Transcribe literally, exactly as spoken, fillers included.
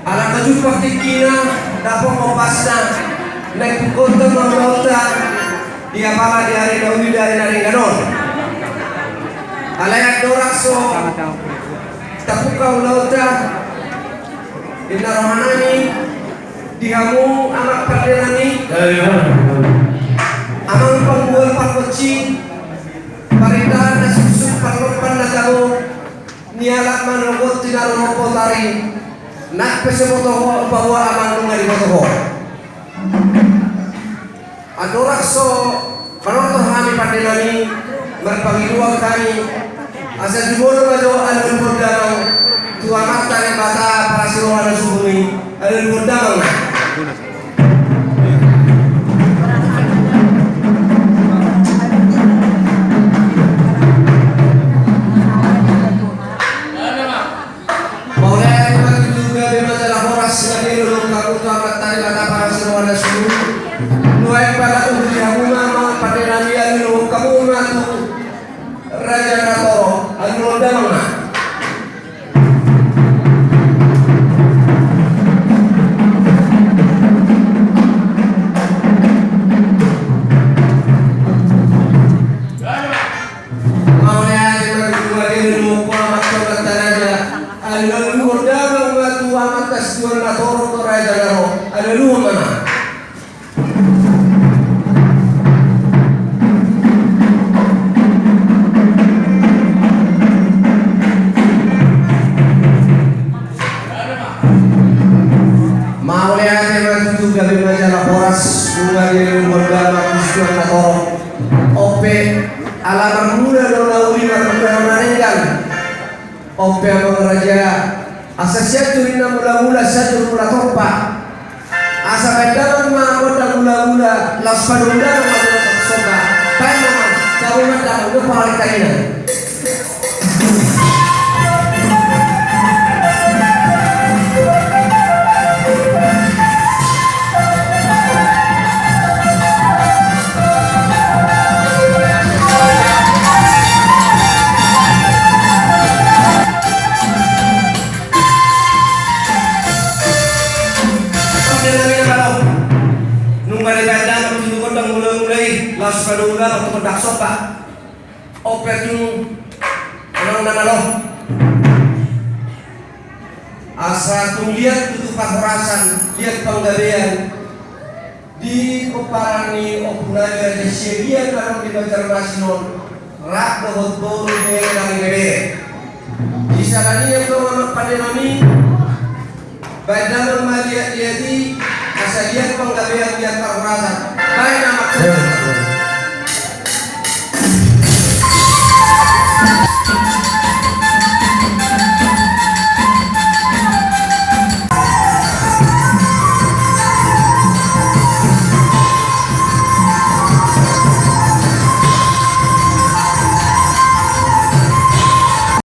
Ala na jumpang tingkina, dapot ombasna, naeng pungkaonta ma ulaonta di apala di ari na uli di ari na denggan on. Alai andorang so tapungka ulaonta, ninna rohanami di hamu amang pandenami, amang panggual pargonsi, parindahan na suksuk, parlompan na tabo, nialap manogot tinaru, hot botari, nang pe so diboto ho, paboa amang nunga diboto ho. Andorang so manortor hami pandenami, marpangidoan hami, asa jumolo ma jo alualuhon damang tu Amanta Debata parasi roha na sumurung i, alualuhon damang na. Mauliate ma tutu, gabe ma jala horas, gabe lolong hamu tu Amanta Debata parasi roha na sumurung. Nuaeng pala ulu di hamu ma, amang pandenami, alualuhon hamu ma tu Raja Natoro, alualuhon damang na. Mauliate ma tutu, gabe lolong hamu ma tu Amanta Raja, alualuhon damang ma tu Amanta Situan Natoro, tu Raja Natoro, alualuhon ma. Mauliate ma tutu, gabe ma jala horas, nunga dilehon damang tu Situan Natoro. On pe ala marmula do na uli, marmula do na denggan. On pe amang raja, asa sian tu ninna mulamula, sian tu mula tompa. Asa baen damang ma gondang mulamula, laos padomu damang ma tu gondang somba. Baen damang, tabo ma damang, do pamarintahina. Nunga dibaen damang tu gondang mulamula i, laos padomu damang tu gondang somba. On pe tutu, amang na malo. Asa tung liat tutu parhorasan, liat panggabean di pomparan ni ompunami Raja Siagian na ro di Banjarmasin on, rap dohot boru, bere nang ibebere. Di siala ni i, amang pandenami, baen damang ma liat-liat i, asa liat panggabean, liat parhorasan. Baen damang.